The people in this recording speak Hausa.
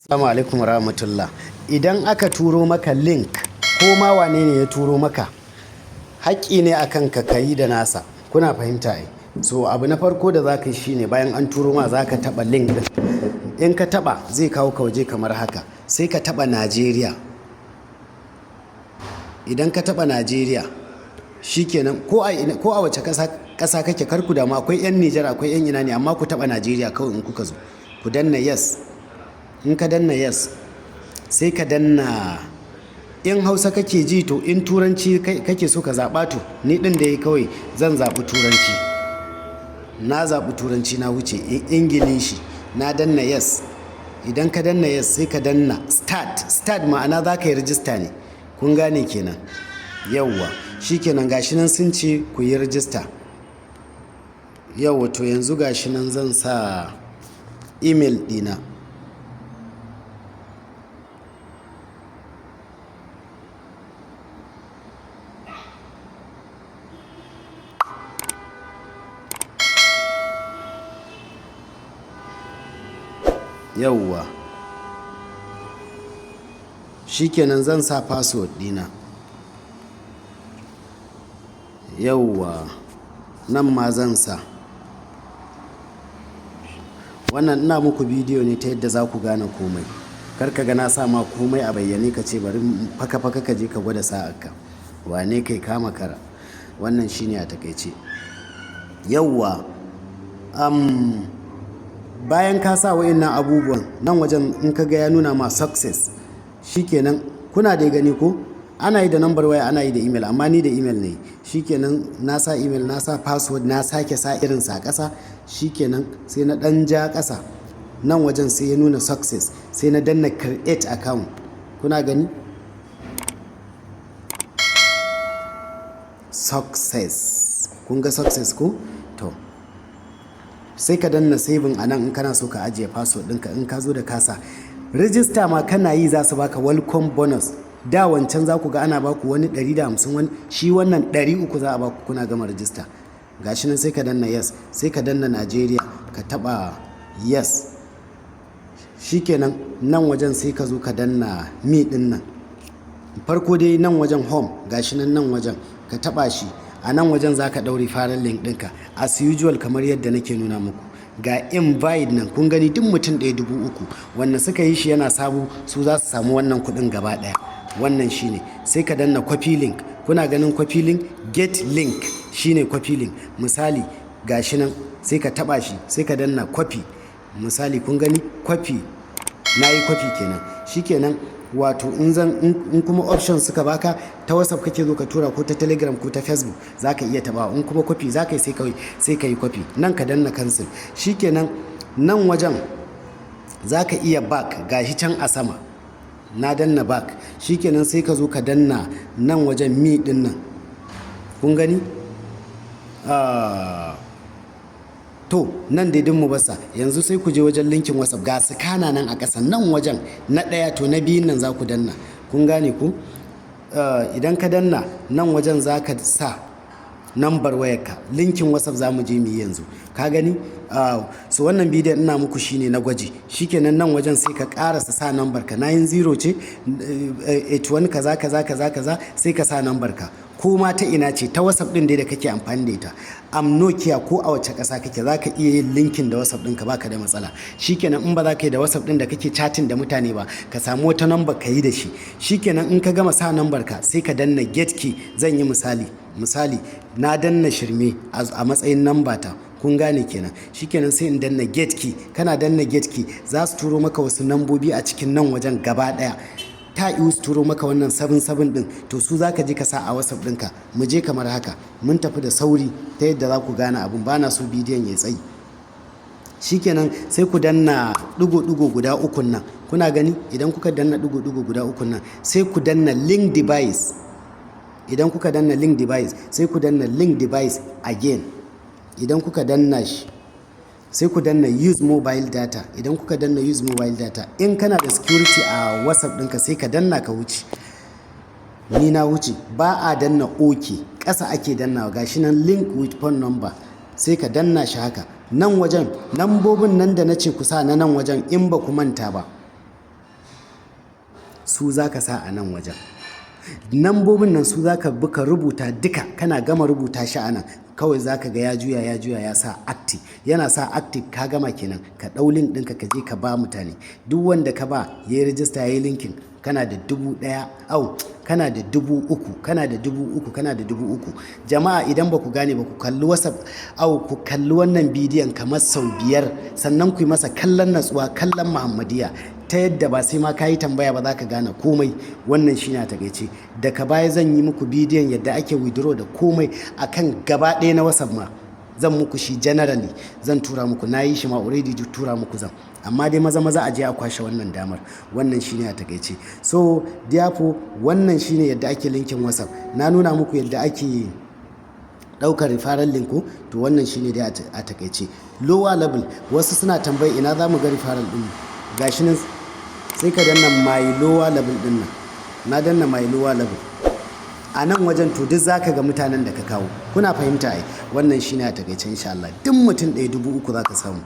Assalamu alaikum warahmatullah. Idan aka turo maka link, ko ma wane ne ya turo maka, haƙƙi ne a kanka ka yi da nasa. Kuna fahimta ai? So abu na farko da za ka yi shine, bayan an turo ma, za ka taɓa link ɗin. In ka taɓa, zai kawo ka waje kamar haka. Sai ka taɓa Najeriya. Idan ka taɓa Najeriya, shikenan. Ko a ina, ko a wace ƙasa kake, kar ku damu, akwai 'yan Nijar, akwai 'yan ina ne, amma ku taɓa Najeriya kawai in kuka zo. Ku danna yes. In ka danna yes, sai ka danna, in Hausa kake ji to, in Turanci kake so ka zaɓa to, ni ɗin da kawai zan zaɓi Turanci. Na zaɓi Turanci, na wuce Ingilishi, na danna yes. Idan ka danna yes, sai ka danna start. Start ma'ana za ka yi rijista ne. Kun gane kenan? Yauwa. Shikenan, gashi nan sun ce ku yi rijista. Yauwa, to yanzu gashi nan zan sa email ɗina. Yauwa. Shikenan, zan sa password ɗina. Yauwa. Nan ma zan sa. Wannan ina muku bidiyo ne ta yadda za ku gane komai. Kar ka ga na sa ma komai a bayyane ka ce bari faka faka ka je ka gwada sa'arka. Wane kai ka makara. Wannan shine a takaice. Yauwa. Bayan ka sa wa'innan abubuwan, nan wajen in ka ga ya nuna ma success, shikenan. Kuna dai gani ko? Ana yi da number waya, ana yi da email, amma ni da email ne. Shikenan, na sa email, na sa password, na sake sa irin sa ƙasa. Shikenan, sai na ɗan ja ƙasa. Nan wajen sai ya nuna success, sai na danna create account. Kuna gani? Success. Kun ga success ko? To, sai ka danna saving a nan in kana so ka ajiye password ɗinka. In ka zo da kasa register ma kana yi, za su baka welcome bonus. Da wancan za ku ga ana baku wani 150, wani shi wannan 300 za a baku kuna gama register. Gashi nan, sai ka danna yes, sai ka danna Nigeria, ka taba yes. Shikenan, nan wajen sai ka zo ka danna me din nan. Farko dai nan wajen home, gashi nan, nan wajen ka taba shi. A nan wajen za ka ɗauri referral link ɗinka as usual, kamar yadda nake nuna muku. Ga invite nan, kun gani, duk mutum ɗaya 3,000. Wanda suka yi shi yana sabo, su za su samu wannan kuɗin gaba ɗaya. Wannan shine. Sai ka danna copy link. Kuna ganin copy link? Get link shine copy link. Misali, gashi nan, sai ka taba shi, sai ka danna copy. Misali, kun gani, copy, na yi copy kenan. Shikenan. Wato in zan in kuma option suka baka, ta WhatsApp kake zo ka tura, ko ta Telegram, ko ta Facebook, zaka iya taba. In kuma copy zaka yi, sai ka yi copy. Nan ka danna cancel. Shikenan, nan wajen zaka iya back, gashi can a sama na danna back. Shikenan, sai ka zo ka danna nan wajen me din nan. Kun gani? To, nan dai mu basa. Yanzu sai ku je wajen link in WhatsApp. Ga scanner nan a ƙasa, nan wajen na ɗaya, to na biyun nan za ku danna. Kun gane ku? Idan ka danna nan wajen, za ka sa nambar wayarka. Link in WhatsApp za mu je mu yi yanzu. Ka gani? So wannan bidiyon ina muku shine na gwaji. Shikenan, nan wajen sai ka karasa sa nambar ka, 90 ce, 81, kaza kaza kaza kaza, sai ka sa nambar ka, ko ma ta ina ce, ta WhatsApp din dai da kake amfani da ita. Am Nokia, ko a wace ƙasa kake, za ka iya yin linking da WhatsApp ɗinka, baka da matsala. Shikenan, in ba za ka yi da WhatsApp ɗin da kake chatting da mutane ba, ka samu wata number ka yi da shi. Shikenan, in ka gama sa number ka, sai ka danna get key. Zan yi misali. Misali, na danna shirme a matsayin number ta. Kun gane kenan? Shikenan, sai in danna get key. Kana danna get key, za su turo maka wasu nambobi a cikin nan wajen gaba daya. Ta iwu su turo maka wannan 77 din, to su za ka je ka sa a WhatsApp ɗinka. Mu je kamar haka, mun tafi da sauri ta yadda za ku gane abun, ba na so bidiyon ya tsayi. Shikenan, sai ku danna ɗigo-ɗigo guda ukun nan. Kuna gani? Idan kuka danna ɗigo-ɗigo guda ukun nan, sai ku danna link device. Idan kuka danna link device, sai ku danna link device again. Idan kuka danna shi, sai ku danna use mobile data. Idan kuka danna use mobile data, in kana da security a WhatsApp ɗinka, sai ka danna ka wuce. Ni na wuce. Ba a danna ok, ƙasa ake dannawa. Gashi nan, link with phone number, sai ka danna shi haka. Nan wajen nambobin nan da na ce ku sa na nan wajen, in ba ku manta ba. Su za ka sa a nan wajen. Nambobin nan su za ka bi ka rubuta duka. Kana gama rubuta shi a nan, kawai za ka ga ya juya, ya juya, ya sa active. Yana sa active, ka gama kenan. Ka ɗau link ɗinka, ka je ka ba mutane. Duk wanda ka ba ya yi rijista, ya yi linking, kana da 1000, au, kana da 3000, kana da 3000, kana da 3000. Jama'a, idan ba ku gane ba, ku kalli WhatsApp, au, ku kalli wannan bidiyon kamar sau 5, sannan ku yi masa kallon natsuwa, kallon Muhammadiya, ta yadda ba sai ma ka yi tambaya ba, za ka gane komai. Wannan shine a takaice. Daga baya zan yi muku bidiyon yadda ake withdraw da komai akan gaba ɗaya na WhatsApp ma. Zan muku shi generally, zan tura muku. Na yi shi ma already, tura muku zan. Amma dai maza maza a je a kwashe wannan damar. Wannan shine a takaice. So therefore, wannan shine yadda ake linking WhatsApp. Na nuna muku yadda ake ɗaukar referral link ko. To, wannan shine dai a takaice. Lower level, wasu suna tambayi ina za mu ga referral ɗin. Gashi nan, sai ka danna my lower level ɗin nan. Na danna my lower level a nan wajen. To, duk zaka ga mutanen da ka kawo. Kuna fahimta ai? Wannan shine a takaice. Insha Allah, duk mutum ɗaya 3000 zaka samu.